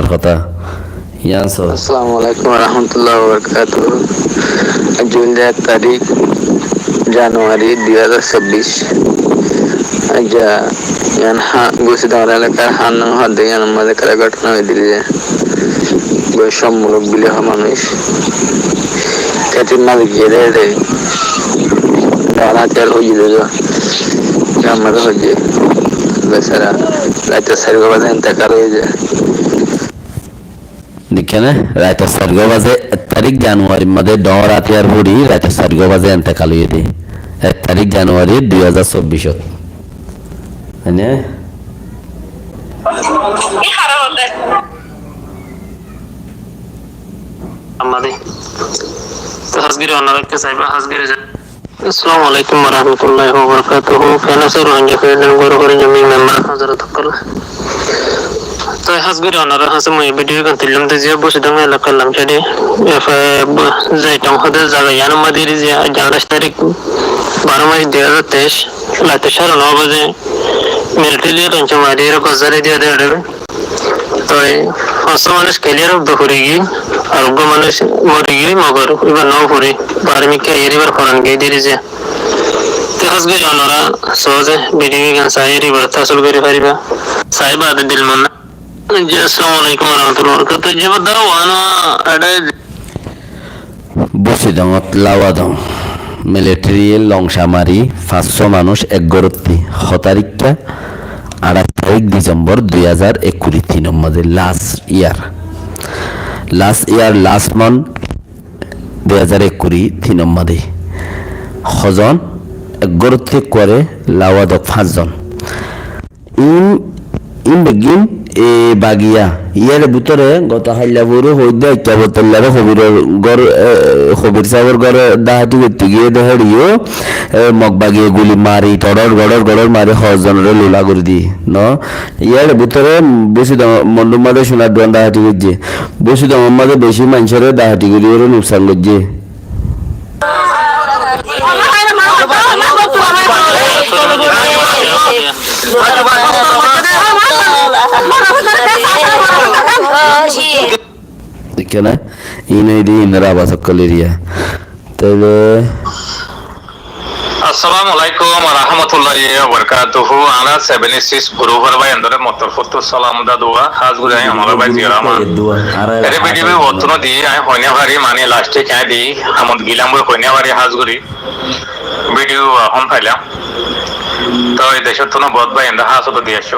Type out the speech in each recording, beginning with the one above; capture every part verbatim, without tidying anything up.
hotá. Yián só. Assalamu alaikum warahmatullahi wabarakatuhu. Aijja óilde ek tarík January dui házar sobbic. Aijja yián há-, Busidongor elakar Hánnom hoó de yiánor mazé ekkán góthona óiye de. Boyos murobbi loi manúic. Khetor mazé giyé de, de. Dór átiyar hoiyé de. Yián mazé hoiyé. Besara. Raitor sair baze entekal óiye de. Dekké né? Raitor sair baze, ek tarík January mazé dór átiyar fori raitor sair baze entekal óiye de. Ek tarík January dui házar sobbicot. Mane? Ammadi. Toi hás gorí onora ki saiba, hás gorí za-, Assalamu alaikum warahmatullahi wabarakatuhu. Ken asó Rohingya Freedom Group or zomir member Hazrat okkol? Toi hás gorí onora hásé mui video gan tuillum de ziya Busidong elakar Lamsari. Efe Zaitong hoó de zaga yián mazé eri ziya aijja athais tarík, baro mac dui házar teic, raitor sare no baze military ye tonco mari ere gozari diya de ere. Toi fañs manúic clear up de fori giyé, ar uggwá manúic mori giyé, mogor ibar no fori, bar mikká eri bar foran giyé de eri ziya. Te hás gorí onora soze video gan sai eri bar tasul gorí fariba. Sai bade dil monna. Ji, assalamu alaikum warahmatullahi wabarakatuh. Ji, bada wana ada Busidongot lawa dong. Military ye longca mari fañs só manúic ek górottí. Hó taríkka? Athais tarík December dui házar ekkuri tinor mazé, last year. Last year, last month, dui házar ekkuri tinor mazé. Hozon? Ek górottí ekkuare lawa dok fañs zon. Iín, iín beggín, e, bagiya. Yar bútore goto hailla fori hoóidde ekka botollare hobiror gór, e, hobir sábor góre dahati goitte giyé de héçe yó, e, Mog bagiye guli mari, toror goror goror mari hozonore lula gori di, no? Yar bútore Busidong Mondhur mazé cúnar duan dahati goijje. Busidongor mazé beci maincóre dahati gori ore nuksan goijje. Dekké né? Iín óilde iínor abas okkol eriya. Tóile Assalamu alaikum warahmatullahi wabarakatuhu. Añára seven six group or bái endore mottor fottu salam da dua. Hás gorí añí onorar bái Ziyar Rahman. Ere video ottuno di añí hoine fari mani last e kiá di amod gilam boi hoine fari hás gorí. Video ehón failam. Toi decóttu no bout bái ende hás oto di aiccé.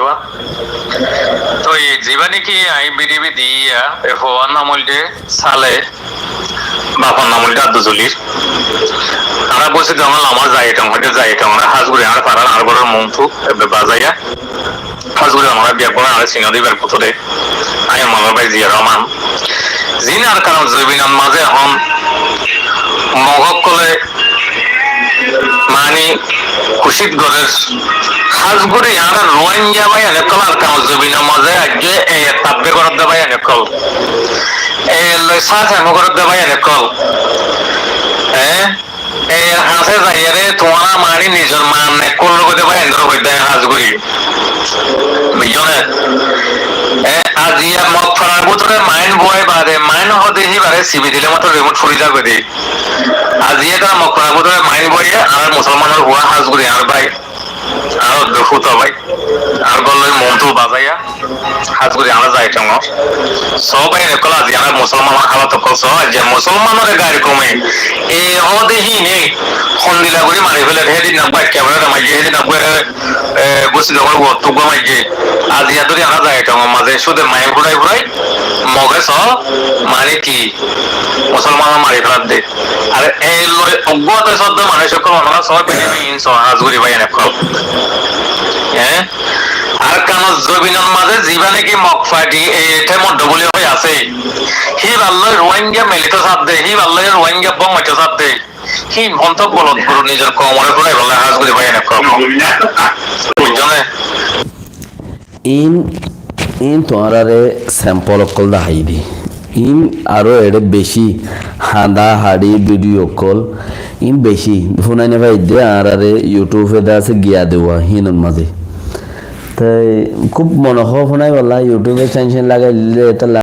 Toi ziba niki añí video di ya, e fuar nam óilde Sale, bafor nam óilde Abdul Zolir. Añára Busidong ot lamar Zaitong hoó de Zaitong, añára hás gorí añára farar añár góror muúntu ebbe bazaiya. Hás gorí onorá beggúne añáre sinó de, ibar bútore añí onorar bái Ziyar Rahman. Ziín Arkanor zobinor mazé ehón Mog ókkole mani kucíc gorér, hás gorí añára Ruáingga báiyain ókkol Arkanor zobinor mazé aijjó e tabbe gorér de báiyain ókkol, e loi sáf gorér de báiyain ókkol. E Eir hañsé zaiyóre tuáñra mani nizor maan ekkán loi de bái endilla hoiddé hás gorí. Buijjó né? E, aijja Mog farar bútore main boi bade, main hoó de híbare sibi dile moto remot furi zagói de. Aijja tara Mog farar bútore main boiye, añár musolmanor fua hás gorí añár bái. Añár dui fut bái, añár gór loi muúntu bazaiya, hás gorí añára Zaitong ot. Só báiyain ókkol, aijja añára musolmanor halot ókkol só, aijja musolmanore gair koume e hoó de híine hondilla gorí mari féler, hédin eggúa ekkebaré maijje, hédin eggúa, e, Busidong or uottú eggúa maijje. Aijja dóri añára Zaitong or mazé cúde main furai furai Moge só, mani ki, musolmanore mari félar de. Ar ei loi uggwá de soddo manúic ókkol, onorá só bene iín só hás gorí báiyain ókkol. Eé? Arkanor zobinor mazé zibá niki Mog Party ei temor dobuli hoi asé, híbar loi Ruáingga melito sadde, híbar loi Ruáingga bom maito sadde, hín hontó bolot guru nizor koumore fúraibálla hás gorí báiyain ókkol. Buijjó né? Iín, iín tuáñráre sample ókkol daháiyi dí. Iín aró eçé bicí hañdá haçí video ókkol. Iín bicí fúnai nofaiyé dé añáráre YouTube e de asé giya dewá híinor mazé. Te kúb mone hoó fúnaibálla YouTube e cain cain lagailé